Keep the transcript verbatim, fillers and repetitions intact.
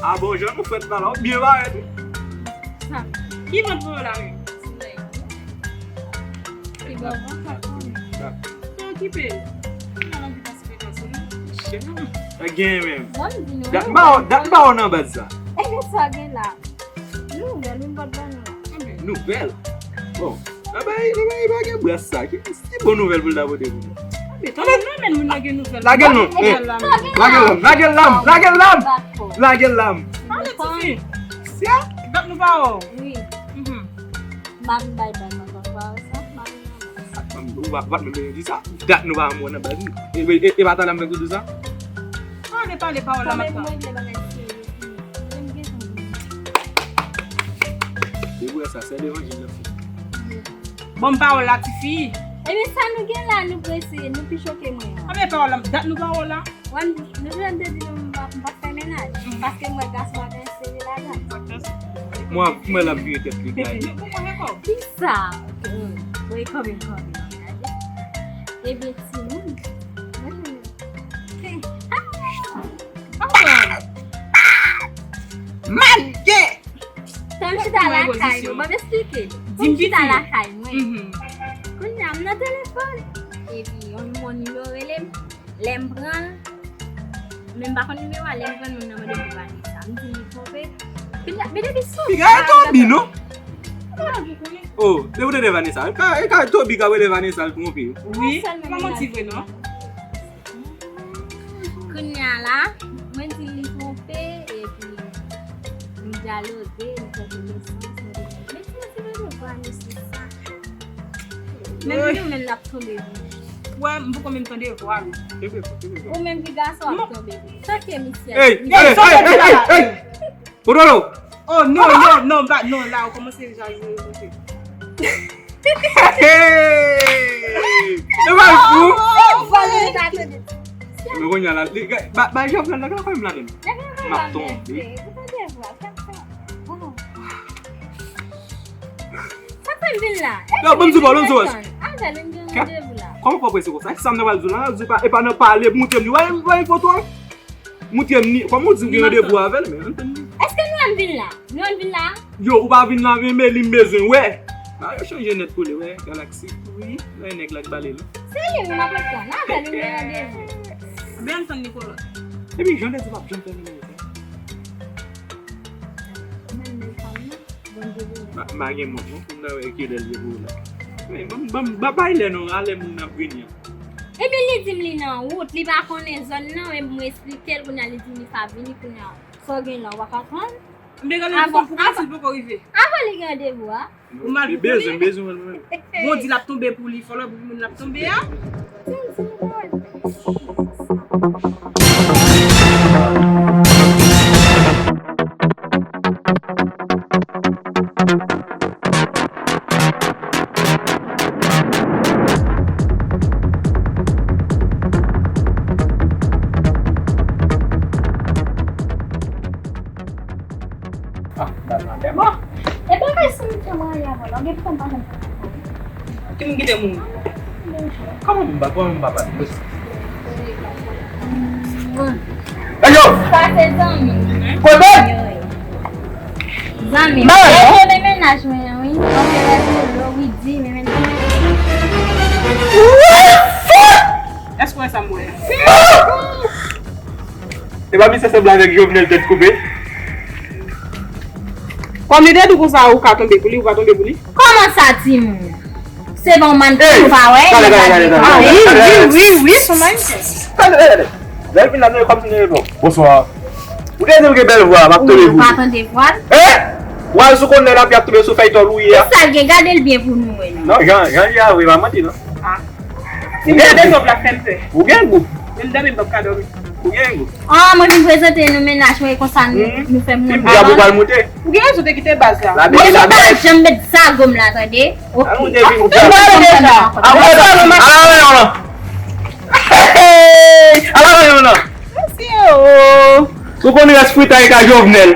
A bon, jan nou fèt la, la, w byen parèt wi. Sa. Ki vant pou yo la menm? Ki bon vant sa konnen. Sa. Sa okipe. Mwen anvi pase frekans ou non. Chen. Sa gen menm. Bon, di nou. Dat m pa wè, dat m pa wè nan baz sa. E sa gen la. Nouvèl, m pot ban nou. Nouvèl? Bon, nan bagay, nan bagay pa gen bras sa. Ki, ki bon nouvèl pou l ta pote pou nou? Lage l non, men moun nan gen nouvèl. Lage l non. Lage l la, men. Lage l la, m. Lage l la, m. Lage l la, m. Lage l la, m. Pale, tifi. Sya? Dat nou pa wè w. Wi. Mhm. M pa vin bay bag ankò, pa wè sa? M pa vin bay bag. Ou pa, ou pa t menm bezwen di sa. Dat nou pa wè nan baz nou. E, e, e, e pa talè m fèk ou di sa? Pale, pale, pawòl la m ap tann. Mwen vle bagay serye. Depi w wè sa, sè levanjil l ap fè. Bon, pawòl la, tifi. Ebyen, sa nou gen la, nou prese, nou pi choke mwen an. Anben pawòl la, dat nou pawòl la. Wè, m, nou jwenn te di nou m pa, m pa fè mennaj. Paske m wè gason pa gen sere ladan. Mwen, mwen l ap vire tèt li, gade. Kisa? Bon, e kanmenm, kanmenm. Ebyen, timoun. Mwen jwenn. Malgre! Tan m chita lakay nou, ban m esplike. Tan m chita lakay mwen. Kounye a, m nan telefòn. Epi, yon, yon nimewo rele m. Lè m pran l, men m pa konn nimewo a, lè m pran l, moun nan mande m pou Vanessa. M di li twonpe. Kounye a, men depi sou. Piga e Toby, non? Oh, depi w tande Vanessa. E ka, e ka Toby k ap rele Vanessa l twonpe. Wi, kòman di vre non? Kounye a la, mwen di li twonpe, epi m dyaloge, m fè konesans, mwen di, men si mwen se mwen vwa, mesye sa. Men vini ou menm l ap tonbe vini. Wè, m poko menm tande vwa l. Ou menm ki gason ap tonbe vini. Tanke misye. Hey, hey, hey, hey, hey. Potolo! Oh, non, non, non, ba, non, la, ou kòmanse deja jwe, monte. Hey! E pa fou? Men kounye a la, li, ba, ba, Jovenel, nèg la kòm ladan. M ap tonbe. Sa fè m vin la? Yo, ban m di w, ban m di w. Kòman w prese konsa? Sa m nan pral di w la, di pa, e pa nan pale, montre m li. Wè, wè foto an? Montre m ni, kòman w di w gen randevou avè l, men ann tann li. Èske nou ann vin la? Nou ann vin la? Yo, ou pa vin la, men, men li m bezwen wè. Ba yo chanje nèt pou li, wè, Galaxy. Wi. Wè nèg la k pale la. Se li, wi, m ap tann. Avè l, wi, m gen randevou. Byen, ann tann Nicolas. Epi, jan w te di w p ap janm fè nimewo sa. Menm li pa m nan. M a gen mont non, pou m ta wè kilè l ye pou ou la. Men, ban m, ban m, ba, bay lè non, a lè moun nan ap vini an. Ebyen, li di m li nan wout, li pa konnen zòn nan, men mwen esplike l, kounye a li di m li pa vini, kounye a, sa w gen la, ou pa ka pran l. M te gade pou konn pou konn si l poko rive. Avan li gen randevou a. Ou mal pou konnen. Bezwen, bezwen wè l mwen. Bon, di l ap tonbe pou li, fò l wè pou ki moun l ap tonbe a. Ah, dam nan tèlman. E bagay sa m te marye avè w la, ou gen tan pa janm fè. Ki moun ki te mouri? Kòman m pa, kòman m pa pale? Hey, yo! Sa se zanmi. Kote? Zanmi. Mwen, yo, de mennaj mwen an, wi. Mwen te wè sou lo, wi, di, men mennaj mwen. What the fuck? Èske w wè sa m wè a? E pa misye sanble avèk Jovenel tèt koupe? Kòm li te di w konsa, ou ka tonbe pou li, ou pa tonbe pou li? Kòman sa, timoun? Se bon, man, ou pa wè, gade, gade, gade, gade, gade, gade, gade, gade, gade. Gade, gade, gade. Lè l vin la, nou e kòm si nou e bon. Bonswa. Ou te di m gen bèl vwa, m ap tonbe pou ou. Ou pa tande vwa l? Eh! Ou al sou konnè la, pi ap tonbe sou fèy tòl ou ye a. Kisa l gen? Gade l byen pou nou wè non. Non, jan, jan l ye a vre, pa manti non. Ah. Si m gade zòb la fè m pè. Ou gen gou. Menm dòmi m p ap ka dòmi. Ou gen gou. Ah, mwen vin prezante nou mennaj mwen e konsa nou, nou fè moun. Pi m dyab ou pral moute. Ou gen rezon te kite baz la. Mwen pa janm met zago m la, tande. Ok. Al moute vin dyab. Al moute vin dyab. Al moute vin dyab. Hey! Ala yon nan. Mesye o. Ou konn rès fritay ka Jovenel.